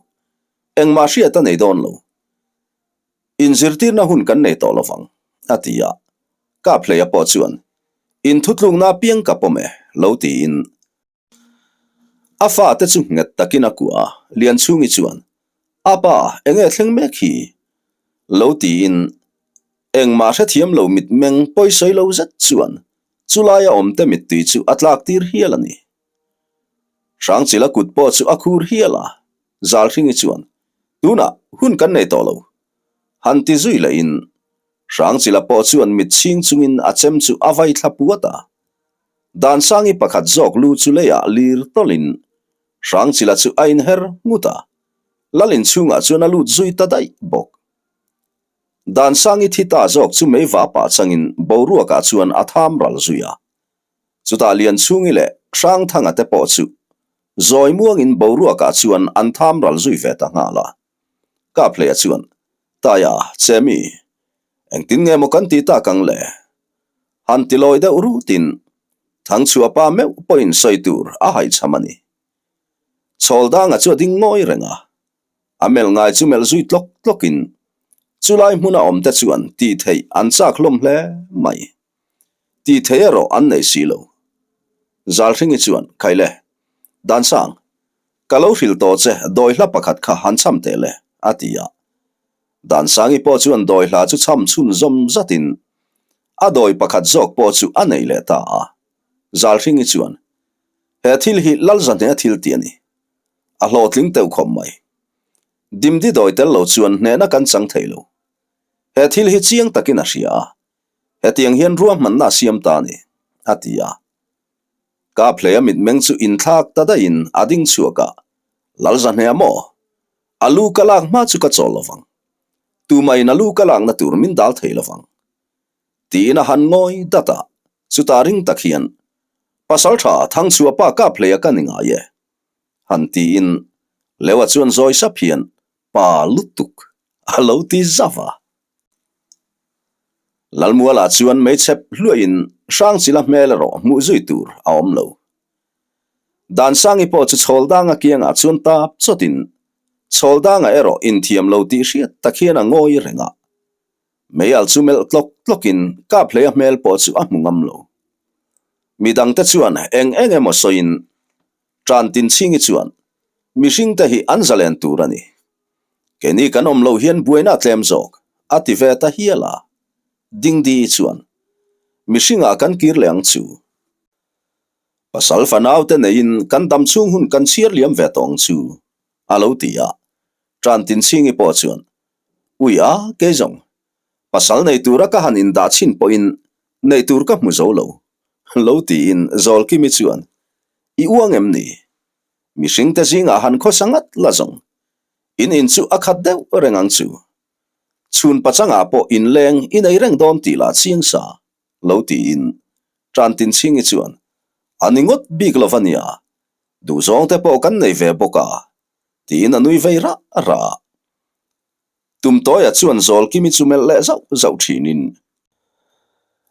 Engmah hriat a nei dawn lo. Inzirtirna hun kan nei tawh lo vang, a ti a. Kaphleia pawh chuan, Inthutlukna apiang ka pawm e, lo tiin. A fate chu nghet takin a kuah a, Lianchhungi chuan, A pa, enge thleng mek hi? Lo tiin engmah hrethiam lo mitmeng pawisawi lo zet chuan chulaia awmte mittui chu a tlak tir hial a ni. Hrangchila kut pawh chu a khur hial a, Zalhringi chuan, Tunah hun kan nei tawh lo. Han ti zui lehin Hrangchila pawh chuan mit chhing chungin a chem chu a vai thla puat a. Dansangi pakhat zawk lu chu leiah lir tawlhin Hrangchila chu a inher ngut a, Lal inchhungah chuan a lut zui ta daih bawk. Dansangi thi ta zawk chu mei va pah changin boruakah chuan a tham ral zui a. Chutah Lianchhungi leh Hrangthanga te pawh chu zawi muangin boruakah chuan an tham ral zui ve ta nghal a. Kaphleia chuan, Taia, Chemi, engtin nge maw kan ti tak ang le? Han ti lawi deuh rutin Thangchhuah pa meuh pawhin sawi tur a haihchham a ni. Chhawldanga chu a ding ngawi reng a, a melh ngai chu melh zui tlawk tlawkin chulai hmuna awmte chuan tih theih an chak hlawm hle mai. Tih theih erawh an nei si lo. Zalhringi chuan, Khaile, Dansang, ka lo hrilh tawh che dawi hla pakhat kha han chham teh le, a ti a. Dansangi pawh chuan dawi hla chu chham chhun zawm zatin a dawi pakhat zawk pawh chu a nei leh ta a. Zalhringi chuan, He thil hi Lalzahne a thil tih a ni. A hlawhtling teuh khawp mai. Dimdi dawi tel lo chuan hnehna kan chang thei lo. He thil hi chiang takin a hria a. Hetiang hian ruahmanna a siam ta a ni, a ti a. Kaphleia mitmeng chu inthlak ta daihin a ding chhuak a, Lalzahne a maw? A lu ka lak hma chu ka chawl lovang. Tumahin a lu ka lakna tur min dal thei lovang. Tiin a han ngawi dat a, chutah ring tak hian, Pasaltha Thangchhuah pa Kaphleia ka ni ngai e, han tiin Leua chuan zawi sap hian, Pa lutuk, a lo ti zauh a. Lalmualah chuan meichhep hluahin Hrangchila hmel erawh hmuh zui tur a awm lo. Dansangi pawh chu Chhawldanga kiangah chuan tap chawtin Chhawldanga erawh inthiam lo tih hriat tak hian a ngawi reng a. Meial chu melh tlawk tlawkin Kaphleia hmel pawh chu a hmu ngam lo. Midangte chuan eng eng emaw sawiin Tantinchhingi chuan mihringte hi an zalen tur a ni. Keini kan awm loh hian buaina a tlem zawk, a ti ve ta hial a. Dingdi chuan, Mihringah kan kir leh ang chu. Pasal fanaute neiin kan dam chhung hun kan chhiar liam ve tawh ang chu, a lo ti a. Tantinchhingi pawh chuan, Ui a, kei zawng, pasal nei tura ka han indah chhin pawhin nei tur ka hmu zo lo, lo tiin Zawlkimi chuan, I uang em ni? Mihringte zingah han khawsa ngat la zawng. In in chu a khat deuh reng ang chu. Chhun pachangah pawh inleng i nei reng dawn tih lah chiang sa, lo tiin Tantinchhingi chuan, A ni ngawt bik lo va nia, duhzawngte pawh kan nei ve bawk a, tiin a nui vei rah rah. Tumtawia chuan Zawlkimi chu melh leh zauh zauh thinin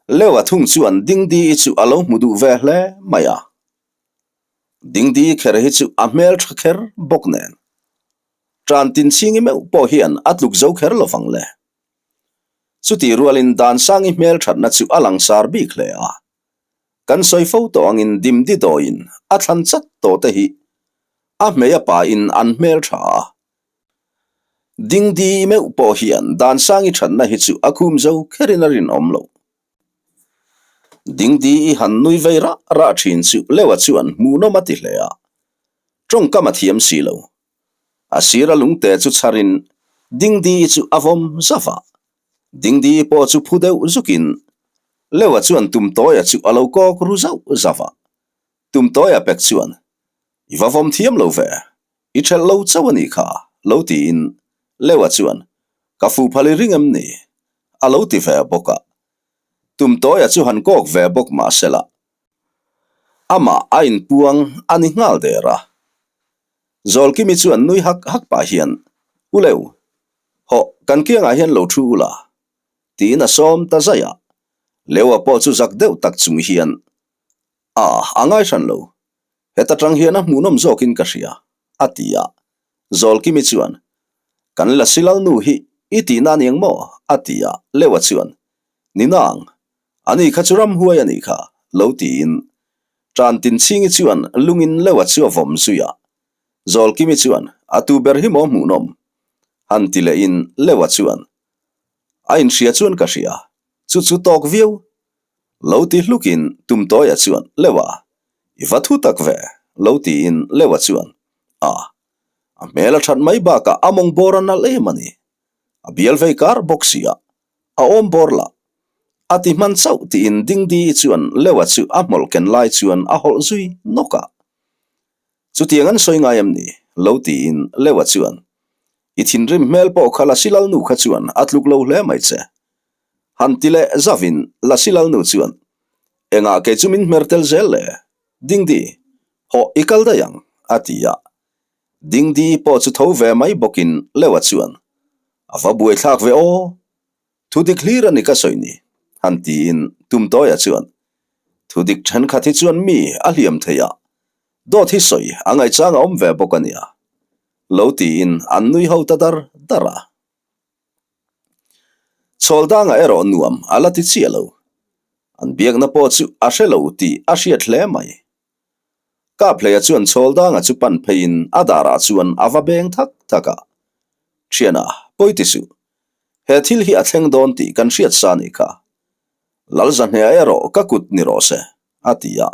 Leua thung chuan Dingdi-i chu a lo hmu duh ve hle mai a. Dingdi kher hi chu a hmel tha kher bawk nen Tantinchhingi meuh pawh hian a tluk zo kher lo vang le. Chutih rualin Dansangi hmel thatna chu a langsar bik hle a. Kan sawi fo tawh angin dimdi dawiin a thlan chat tawh te hi a hmei a pain an hmel tha a. Dingdi meuh pawh hian Dansangi thatna hi chu a khum zo kherin a rinawm lo. Dingdi i han nui vei rah rah thin chu Leua chuan hmuhnawm a ti hle a, tawngkam a thiam si lo. A sira lungte chu chharin Dingdi chu a vawm zauh a, Dingdi pawh chu phu deuh zukin Leua chuan Tumtawia chu a lo kawk ru zauh zauh a. Tumtawia pek chuan, I va vawm thiam lo ve, i ṭhelh lo chauh a nih kha, lo tiin Leua chuan, Ka fu phal i ring em ni? a lo ti ve bawk a. Tumtawia chu han kawk ve bawk mah sela, amah a inpuang a ni nghal der a. Zawlkimi chuan nui hak hak pah hian, U Leu, hawh kan kiangah hian lo thu ula, tiin a sawm ta zaih a. Leua pawh chu zak deuh tak chung hian, A, a ngai hran lo. Heta tang hian a hmuhnawm zawkin ka hria, a ti a. Zawlkimi chuan, Kan Lasi Lalnu hi i tihna a ni ang maw? a ti a. Leua chuan, Ni nang, ani kha chu ramhuai a nih kha, lo tiin. Tantinchhingi chuan lungin Leua chu a vawm zui a. Zawlkimi chuan, A tu ber hi maw hmuhnawm? Han ti lehin Leua chuan, A inhria chuan ka hria, chu chu tawk viau. Lo ti hlukin Tumtawia chuan, Leua, i va thu tak ve, lo tiin Leua chuan, A, a hmel a that mai bakah a mawng bawr a nalh em a ni. A bial vei kar bawk si a, a awm bawr lah. A ti hman chauh tiin Dingdi chuan Leua chu a hmawlh ken lai chuan a hawlh zui nawk a. Chutiang an sawi ngai em ni? Lo tiin Leua chuan, I thinrim hmel pawh kha Lasi Lalnu kha chuan a tluk lo hle mai che. Han ti leh zavin Lasi Lalnu chuan, Engah kei chu min hmer tel zel le? Dingdi, hawh i kal daih ang, a ti a. Dingdi pawh chu tho ve mai bawkin Leua chuan, A va buaithlak ve aw! Thu dik hlir a ni ka sawi ni, han tiin Tumtawia chuan, Thu dik thenkhat hi chuan mi a hliam thei a, dawt hi sawi a ngaihchang a awm ve bawk a nia, lo tiin an nui ho ta dar dar a. Chhawldangah erawh nuam a la ti chiah lo. An biakna pawh chu a hre lo tih a hriat hle mai. Kaphleia chuan Chhawldanga chu pan pheiin a darah chuan a va beng thak thak a. Thiana, pawi ti suh. He thil hi a thleng dawn tih kan hriat sa nih kha. Lalzahnea erawh ka kut ni rawh se, a ti a.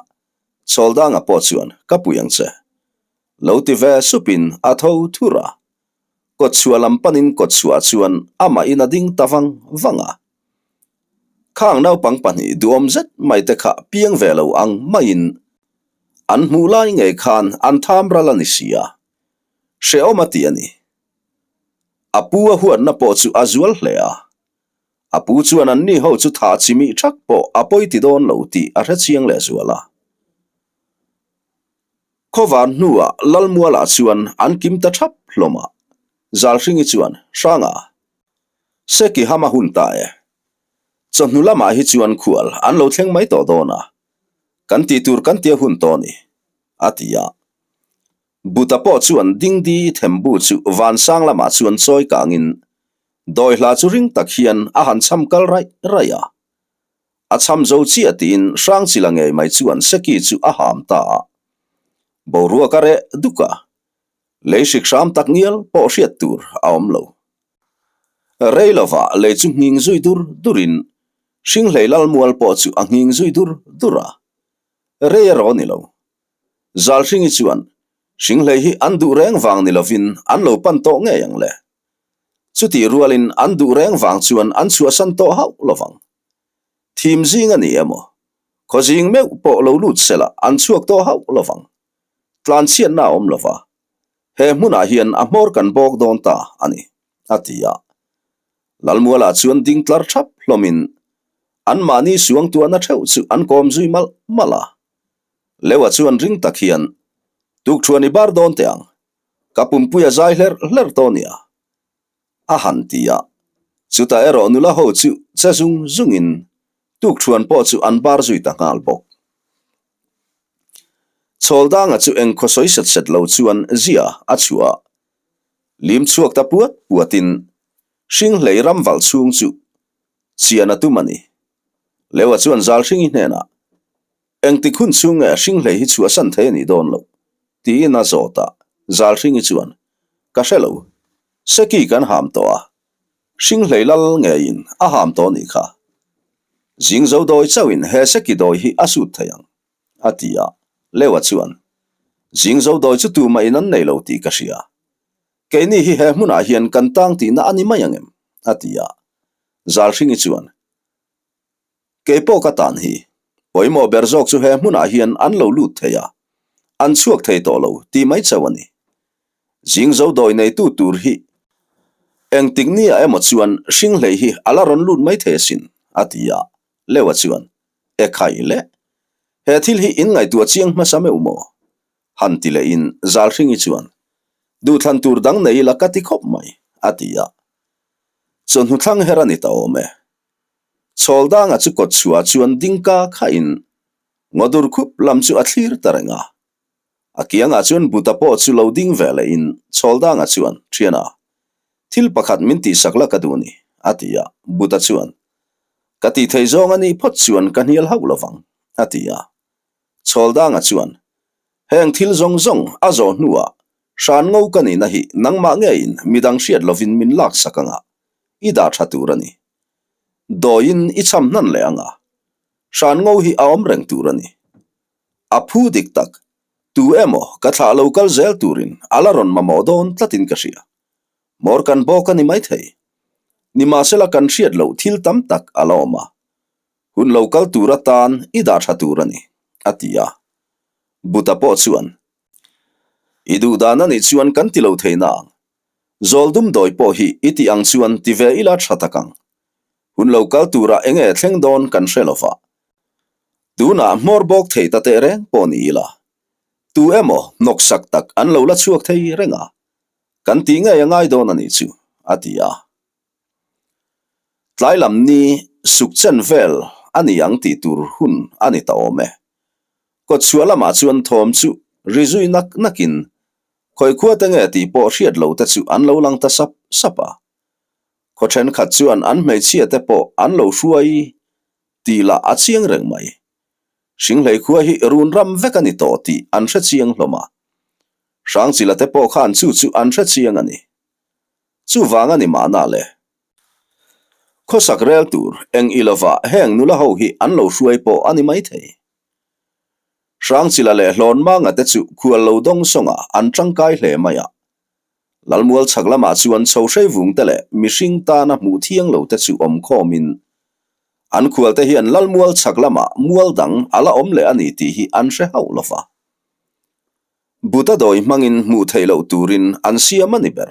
Chhawldanga pawh chuan, Ka pui ang che. Lo ti ve supin a tho thur a. Kawtchhuah lam panin kawtchhuah chuan amahin a ding ta vang vang a. Khang naupang pahnih duhawm zet mai te kha piang ve lo ang maiin an hmuh lai ngei khan an tham ral a ni si a, hrehawm a ti a ni. A pu a huatna pawh chu a zual hle a, a pu chuan anni ho chu thah chimih thak pawh a pawi ti dawn lo tih a hrechiang lehzual a. Khawvar hnuah Lalmualah chuan an kim ta thap hlawm a, Zalhringi chuan, Hranga, Seki ham a hun ta e. Chawhnu lamah hi chuan khual an lo thleng mai tawh dawn a, kan tih tur kan tia hun tawh a ni, a ti a. Buta pawh chuan Dingdi thembu chu vansang lamah chuan chawi kangin Dawihla chu ring tak hian a han cham kal raih raih a. A cham zo chiah tiin Hrangchila ngei mai chuan Seki chu a ham ta a. Boruak a reh duk a, lei hrik hram tak ngial pawh hriat tur a awm lo. Rei lovah lei chu nghing zui dur durin Hringhlei Lalmual pawh chu a nghing zui dur dur a. Rei erawh a ni lo. Zalhringi chuan Hringhlei hi an duh reng vang ni lovin an lo pan tawh ngei ang le. Chutih rualin an duh reng vang chuan an chhuahsan tawh hauh lovang. Thim zing a ni emaw, khaw zing meuh pawh lo lut sela an chhuak tawh hauh lovang. Tlanchhiatna a awm lova, he hmunah hian a hmawr kan bawk dawn ta a ni, a ti a. Lalmualah chuan ding tlar thap hlawmin anmahni suangtuahna theuh chu an kawm zui malh malh a. Leua chuan ring tak hian, Tukthuan i bar dawn teh ang, Ka pumpui a zai hlerh hlerh tawh nia, a han ti a. Chutah erawh nula ho chu che zung zungin tukthuan pawh chu an bar zui ta nghal bawk. Chhawldanga chu eng khaw sawi set set lo chuan zia a chhuah a, lim chhuak ta puat puatin Hringhlei ram valh chhung chu chian a tum a ni. Leua chuan Zalhringi hnenah. Engtik hun chhung nge Hringhlei hi chhuahsan thei a nih dawn loh? tiin a zawt a, Zalhringi chuan, Ka hre lo. Seki kan ham tawh a, Hringhlei lal ngeiin a ham tawh nih kha. Zingzo dawi chauhin he seki dawi hi a sut thei ang, a ti a, Leua chuan, Zingzo dawi chu tumah in an nei lo tih ka hria. Keini hi he hmunah hian kan tang tihna a ni mai ang em? a ti a, Zalhringi chuan, Kei pawh ka tan hi. Pawimawh ber zawk chu he hmunah hian an lo lut thei a, an chhuak thei tawh lo tih mai chauh a ni. Zing zo dawi neitu tur hi engtik nia emaw chuan hringhlei hi a la rawn lut mai thei asin, a ti a, Leua chuan, E khai le, he thil hi in ngaihtuah chiang hmasa meuh maw? Han ti lehin Zalhringi chuan, Duhthlan tur dang nei ila ka ti khawp mai, a ti a. Chawhnu thlang her a ni ta awm e. Chhawldanga chu kawt chhuah chuan dingka khahin ngawdur khup lam chu a thlir ta reng a. A kiangah chuan Buta pawh chu lo ding ve lehin Chhawldanga chuan, Thiana, thil pakhat min tihsak la ka duh ni, a ti a. Buta chuan, Ka tih thei zawng a nih phawt chuan ka hnial hauh lo vang, a ti a. Chhawldanga chuan, Heng thil zawng zawng a zawh hnuah hran ngo ka nihna hi nangmah ngeiin midang hriat lovin min laksak anga i dah tha tur a ni. Dawiin i cham hnan leh anga hran ngo hi a awm reng tur a ni. A phu dik tak, tu emaw ka thlah lo kal zel turin a la rawn mamawh dawn tlatin ka hria. Mawr kan bawk a ni maithei. Nimahsela kan hriat loh thil tam tak a la awm a. Hun lo kal tur atan i dah tha tur a ni, a ti a. Buta pawh chuan, I duh dan a nih chuan kan ti lo thei na ang. Zawldum dawi pawh hi i tih ang chuan ti ve ila tha tak ang. Hun lo kal turah eng nge thleng dawn kan hre lo va. Tunah hmawr bawk thei ta teh reng pawh ni ila. Tu emaw hnawksak tak an lo la chhuak thei reng a. Kan tih ngei a ngai dawn a nih chu, a ti a. Tlai lam ni suk chen vel a ni ang tih tur hun a ni ta awm e. Kawtchhuah lamah chuan thawm chu ri zui nak nakin khawi khua te nge tih pawh hriat lo te chu an lo lang ta sap sap a. Khaw thenkhat chuan an hmeichhia te pawh an lo hruai tih lah a chiang reng mai. Hringhlei khua hi run ram vek a ni tawh tih an hre chiang hlawm a. Hrangchila te pawh khan chu chu an hre chiang a ni. Chuvang a ni mahna le. Khawsak rel tur eng i lova heng nula ho hi an lo hruai pawh a ni maithei. Hrangchila leh Hlawnmanga te chu khual lo dawng sawnga an tangkai hle mai a. Lalmual chhak lamah chuan chho hreivung te leh mihring tana hmuh thiang lo te chu awm khawmin an khual te hian Lalmual chhak lamah mual dang a la awm leh a ni tih hi an hre hauh lova. Buta dawi hmangin hmuh theih loh turin an siam a ni ber.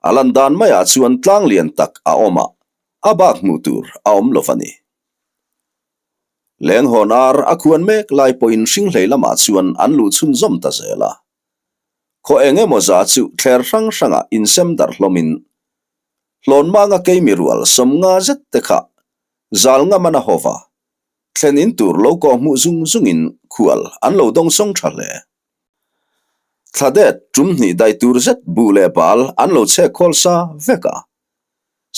A lan dan maiah chuan tlang lian tak a awm a, a bak hmuh tur a awm lo va ni. Lenghawn ar a khuan mek lai pawhin hringhlei lamah chuan an luh chhunzawm ta zel a. Khaw eng emaw za chu thler hrang hrangah insem darh hlawmin Hlawnmanga keimi rual sawmnga zet te kha zal ngam an a haw va, Thlen in tur lo kawh hmuh zung zungin khual an lo dawng sawng tha hle. Thladet tum hnih daih tur zet buh leh bal an lo chhek khawl sa vek a.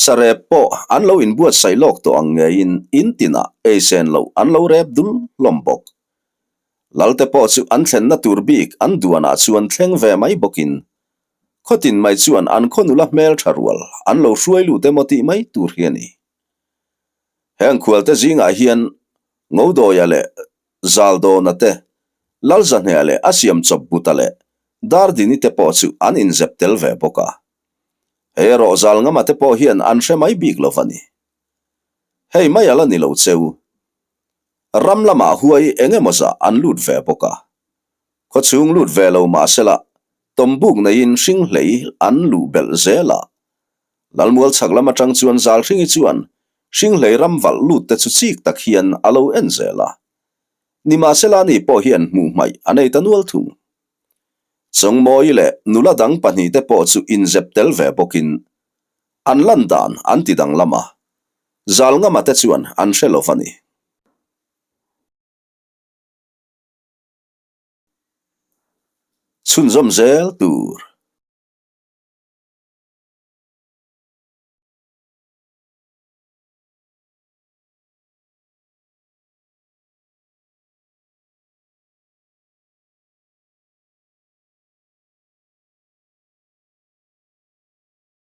Sarep pawh an lo inbuatsaih lawk tawh ang ngeiin in tinah ei sen loh an lo rep dul hlawm bawk. Lalte pawh chu an thlenna tur bik an duanah chuan thleng ve mai bawkin khawtin mai chuan an khaw nula hmeltha rual an lo hruai lut emaw tih mai tur hi a ni. Heng khualte zingah hian Ngodawia leh Zaldawna te, Lalzahneh leh a siam chawp Buta leh Dardini te pawh chu an inzep tel ve bawk a. Hei erawh Zalngama te pawh hian an hre mai bik lo va ni. Hei mai a la ni lo cheu. Ram lamah huai eng emaw zah an lut ve bawk a. Khawchhung lut ve lo mahsela tawmbuk neiin hring hlei an luh belh zel a. Lalmual chhak lam atang chuan Zalhringi chuan Hringhlei ram valh lut te chu chik tak hian a lo en zel a. Nimahsela ani pawh hian hmuh hmaih a nei ta nual thung. Chawngmawi leh nula dang pahnihte pawh chu inzep tel ve bawkin an lan dan an ti danglam a, Zalngama te chuan an hre lo va ni. Chhunzawm zel tur.